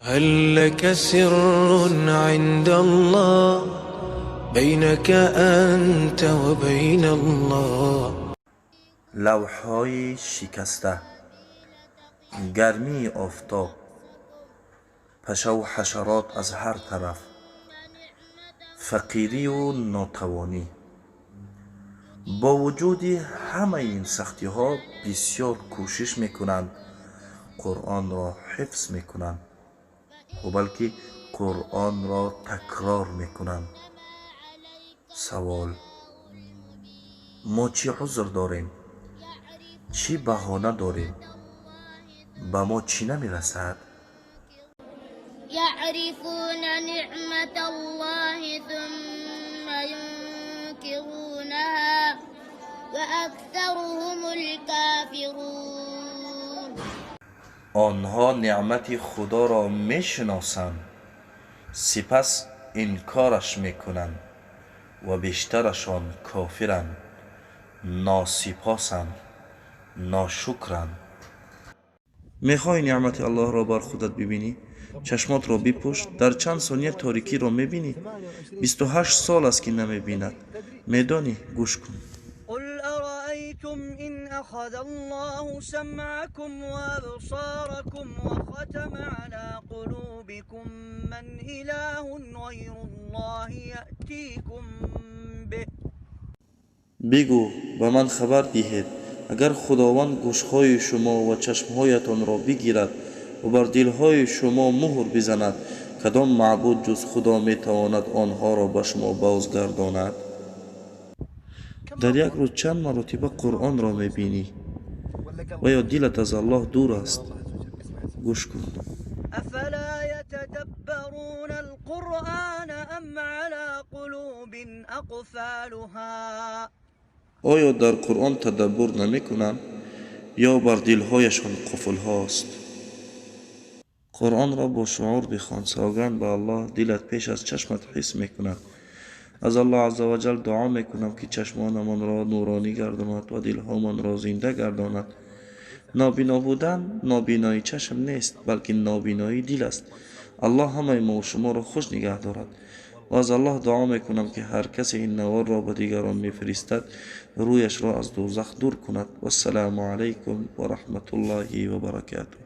هل لك سر عند الله بينك أنت وبين الله؟ Лавҳҳои шикаста, гармии офтоб, пашаву ҳашарот аз ҳар тараф, фақирию нотавонӣ. Бо вуҷуди ҳамаи ин сахтиҳо бисёр кӯшиш мекунанд, Қуръонро ҳифз мекунанд ва балки Қуръонро такрор мекунанд. Савол: мо чӣ узр дорем, чӣ баҳона дорем? Ба мо чӣ намерасад? يعرفون نعمة الله ثم ينكرونها وأكثرهم الكافرون. Онҳо неъмати Худоро мешиносанд, сипас инкораш мекунанд ва бештарашон кофиранд, носипосанд, ношукранд. Мехоҳӣ неъмати Аллоҳро бар худат бибинӣ? Чашмотро бипӯш, дар чанд сония торикиро мебинӣ. 28 сол аст, ки намебинад. Медонӣ, гӯш кун. قل أرأيتم إن أخذ الله سمعكم وأبصاركم وختم على قلوبكم، من إله غير الله يأتيكم به؟ Бигӯ: ба ман хабар диҳед, агар Худованд гӯшҳои шумо ва чашмҳоятонро бигирад ва бар дилҳои шумо муҳр бизанад, кадом маъбуд ҷуз Худо метавонад онҳоро ба шумо бозгардонад? Дар як рӯз чанд маротиба Қуръонро мебинӣ ва ё дилат аз Аллоҳ дур аст? Гӯш кун. أفلا يتدبرون القرآن أم على قلوب أقفالها؟ Оё дар Қуръон тадаббур намекунанд ё бар дилҳояшон қуфлҳост? Қуръонро бо шуур бихон. Савганд ба Аллоҳ, дилат пеш аз чашмат ҳис мекунад. Аз Аллоҳ азза ва ҷал дуо мекунам, ки чашмонамонро нуронӣ гардонад ва дилҳомонро зинда гардонад. Нобино будан нобиноии чашм нест, балки нобиноии дил аст. Аллоҳ ҳамаи мову шуморо хуш нигаҳ дорад ва аз Аллоҳ дуо мекунам, ки ҳар касе ин наворро ба дигарон мефиристад, рӯяшро аз дӯзах дур кунад. Вассалому алайкум ва раҳматуллоҳи ва баракатуҳ.